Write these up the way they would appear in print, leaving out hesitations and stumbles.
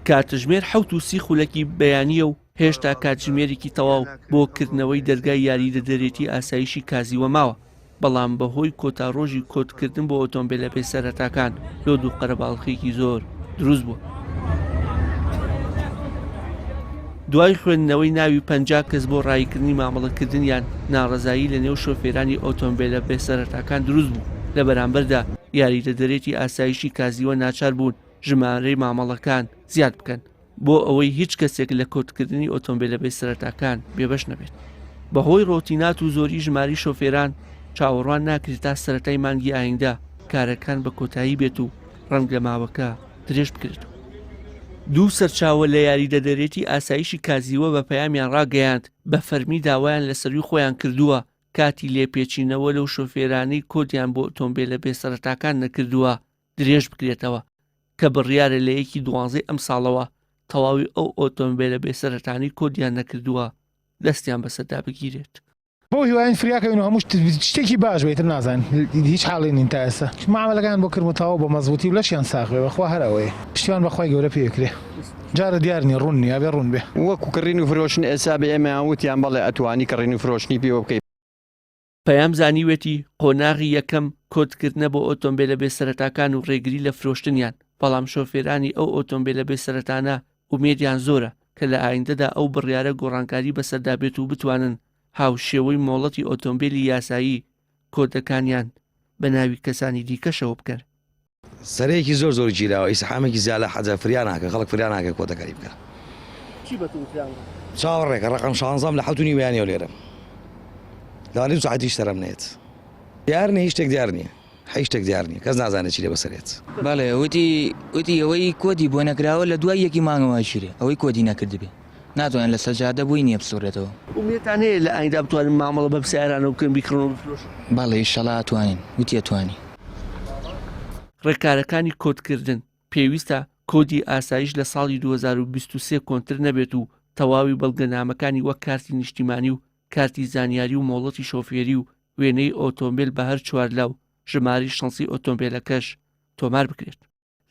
کاتژمێر 7 و 30 خولەکی بەیانییە و هێشتا کاتژمێرێکی تەواو بۆ کردنەوەی دەرگای یاریدەدەرێتی ئاسایشی کازیوە ماوە، بەڵام بەهۆی کۆتا ڕۆژی کۆدکردن بۆ ئۆتۆمبێلە بێ سەرەتاکان لۆد و قەرەباڵخییەکی زۆر دروست بووە. دوای خوێندنەوەی ناوی 50 کەس بۆ ڕاییکردنی مامەڵەکردنیان، ناڕەزایی لەنێو شۆفێرانی ئۆتۆمبێلە بێ سەرەتاکان دروست بوو، لە بەرامبەردا یاریدەدەرێتی ئاسایشی کازیوە ناچار بوون ژمارەی مامەڵەکان زیاد بکەن. بۆ ئەوەی هیچ کەسێک لە کۆدکردنی ئۆتۆمبێلە بێسەرەتاکان بێبەش نەبێت. بەهۆی ڕۆتینات و زۆری ژمارەی شۆفێران، چاوەڕوان ناکرێت تا سەرەتای مانگی ئایندە کارەکان بە کۆتایی بێت و ڕەنگە ماوەکە درێژ بکرێتەوە. دوو سەرچاوە لە یاریدەدەرێتی ئاسایشی کازیوە بە پەیامیان ڕاگەیاند، بە فەرمی داوایان لە سەرووی خۆیان کردووە کاتی لێپێچینەوە لەو شۆفێرانەی کۆدیان بۆ ئۆتۆمبێلە بێسەرەتاکان نەکردووە درێژ بکرێتەوە کە بڕیارە لە یەکی دوانزەی ئەمساڵەوە تەواوی ئەو ئۆتۆمبێلە بێسەرەتانەی کۆدیان نەکردووە دەستیان بەسەردا بگیرێت. بەو هیوایەین فریا کەوین و هەموو شتێکی باش بێ ئیتر نازانین هیچ حاڵی نین تا ئێستا مامەلەکەیان بۆ کردم و تەواو بە مەزبوتی و لەشیان ساغ بێ بەخوا هەر ئەوەیە پشتیوان بە خوای گەورە پێ ئەکرێ جارە دیار نیە ڕوون نیە ئەبێ ڕوون بێ. وەکو کڕین و فرۆشتن ئێستا بە ئێمەیان وتیان بەڵێ ئەتوانی کڕین و فرۆشتنی پێوە بکەی. پەیام زانیوێتی، قۆناغی یەکەم کۆدکردنە بۆ ئۆتۆمبێلە بێسەرەتاکان و ڕێگری لە فرۆشتنیان، بەڵام شۆفێرانی ئەو ئۆتۆمبێلە بێسەرەتانە ئومێدیان زۆرە کە لە ئایندەدا ئەو بڕیارە گۆڕانکاری بەسەردا بێت و بتوانن هاوشێوەی مۆڵەتی ئۆتۆمبێلی یاسایی کۆدەکانیان بە ناوی کەسانی دیکەشەوە بکەن. سەرەیەکی زۆر زۆر گیراوە ئیسحامێکی زیالە حەجە فریا ناکە خەڵک فریا ناکە کۆتەکەری بکە چی بە تو وتراوە؟ چاوەڕێکە ڕقم شانزەم لە حەوت و نیو بەیانیەوە لێرەم لەوانەیە دوو سەعاتیش سەرم نێت دیار نیە هیچ شتێک دیار نیە هیچ شتێک دیار نیە کەس نازانێت چی لێ بەسەرێت. بەڵێ وتی وتی ئەوەی کۆدی بۆ نەکراوە لە دوای یەکی مانگەوە ئەگیرێ ئەوەی کۆدی نەکردبێ ناتوانێت لەسەر جادە بۆی نییە بسوڕێتەوە. ئومێدتان هەیە لە ئایندە بتوانن مامەڵە بەم سەیارانەوە بکەن بیکڕن و بفرۆشن؟ بەڵێ ئیشەڵا ئەتوانین وتی ئەتوانی. ڕێکارەکانی کۆدکردن، پێویستە کۆدی ئاسایش لە ساڵی 2023 کۆنتر نەبێت و تەواوی بەڵگەنامەکانی وەک کارتی نیشتیمانی و کارتی زانیاری و مۆڵەتی شۆفێری و وێنەی ئۆتۆمبێل بە هەر چوارلا و ژمارەی شەنسی ئۆتۆمبێلەکەش تۆمار بکرێت.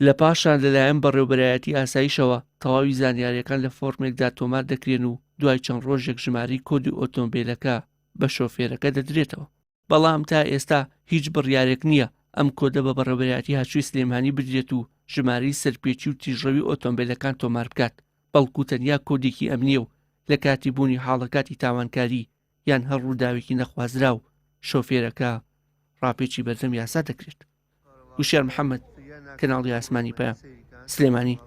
لە پاشان لەلایەن بەڕێوەبەرایەتی ئاسایشەوە تەواوی زانیارییەکان لە فۆرمێکدا تۆمار دەکرێن و دوای چەند ڕۆژێک ژمارەی کۆدی ئۆتۆمبێلەکە بە شۆفێرەکە دەدرێتەوە. بەڵام تا ئێستا هیچ بڕیارێک نییە ئەم کۆدە بە بەڕێوەبەرایەتی هاتوچۆی سلێمانی بدرێت و ژمارەی سەرپێچی و تیژڕەوی ئۆتۆمبێلەکان تۆمار بکات، بەڵکو تەنیا کۆدێکی ئەمنییە و لە کاتی بوونی حاڵەکاتی تاوانکاری یان هەر ڕووداوێکی نەخوازراو شۆفێرەکە ڕاپێچی بەردەم یاسا دەکرێت. وشیار محەممەد، کەناڵی ئاسمانی پەیام، سلێمانی.